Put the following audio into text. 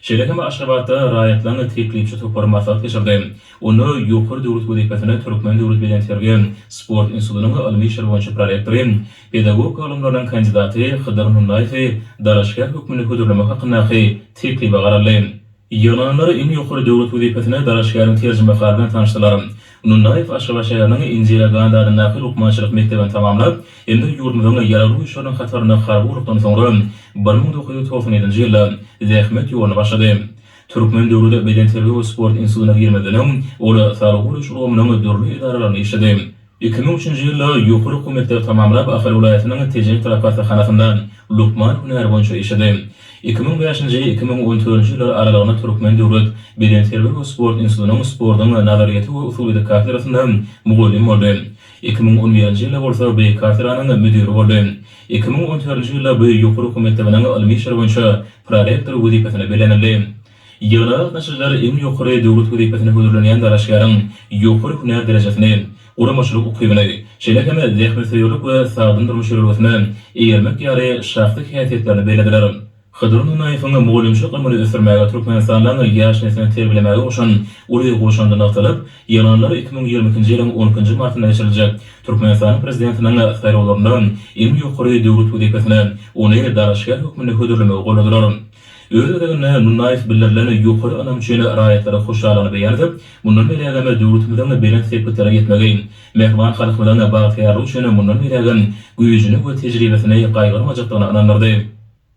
Şeýle hem Aşgabatda raýatlaryň teklipçi topary maslahat geçirdi. Onda ýokary döwlet wezipesine Türkmen döwlet bedenterbiýe sport institutynyň ylmy işler boýunça prorektory, pedagogika ylymlarynyň kandidaty Hydyr Nunnaýewi dalaşgär hökmünde hödürlemek hakyndaky teklibe garaldy. Ýygnananlar iň ýokary döwlet wezipesine dalaşgäriň terjimehaly bilen tanyşdylar. Nunnaýew Aşgabat şäheriniň Indira Gandi adyndaky lukmançylyk mekdebini tamamlap hem-de ýurdumyzyň Ýaragly Güýçleriniň hatarynda harby gullukdan soňra 1997-nji ýylda zähmet ýoluny başlady. Türkmen döwlet bedenterbiýe we sport institutyna girmezden öň, ol saglygy goraýyş ulgamynyň dürli edaralarynda işledi. 2003-nji ýylda ýokary okuw mekdebi tamamlap, Ahal welaýatynyň Tejen etrap hassahanasynda lukman hünäri boýunça işledi. 2005-nji, 2014-nji ýyllar aralygynda Türkmen döwlet bedenterbiýe we sport institutynyň sportuň nazaryýeti we usulyýeti kafedrasynda mugallym boldy. 2011-nji ýylda bolsa bu kafedranyň müdiri boldy. 2014-nji ýylda bu ýokary okuw mekdebiniň ylmy işler boýunça prorektory wezipesine bellenildi. Ýygnaga gatnaşyjylar iň ýokary döwlet wezipesine hödürlenýän dalaşgäriň ýokary hünär derejesini, guramaçylyk ukybyny, şeýle hem zähmetsöýerlik we sagdyn durmuş ýörelgesine eýermek ýaly şahsy häsiýetlerini bellediler. Hydyr Nunnaýewiň mugallymçylyk ylmyny ösdürmäge, Türkmenistanyň ýaş neslini terbiýelemäge goşan uly goşandy nygtalyp, ýygnananlar 2022-nji ýylyň on ikinji martynda geçiriljek Türkmenistanyň Prezidentiniň saýlawlarynda iň ýokary döwlet wezipesine ony dalaşgär hökmünde hödürlemegi goldadylar. Öz gezeginde Nunnaýew bildirilen ýokary ynam üçin raýatlara hoşallygyny beýan edip, mundan beýlägem döwletimiziň belent sepgitlere ýetmegi, mähriban halkymyzyň bagtyýarlygy üçin mundan beýlägem güýjüni we tejribesini gaýgyrmajakdygyna ynandyrdy.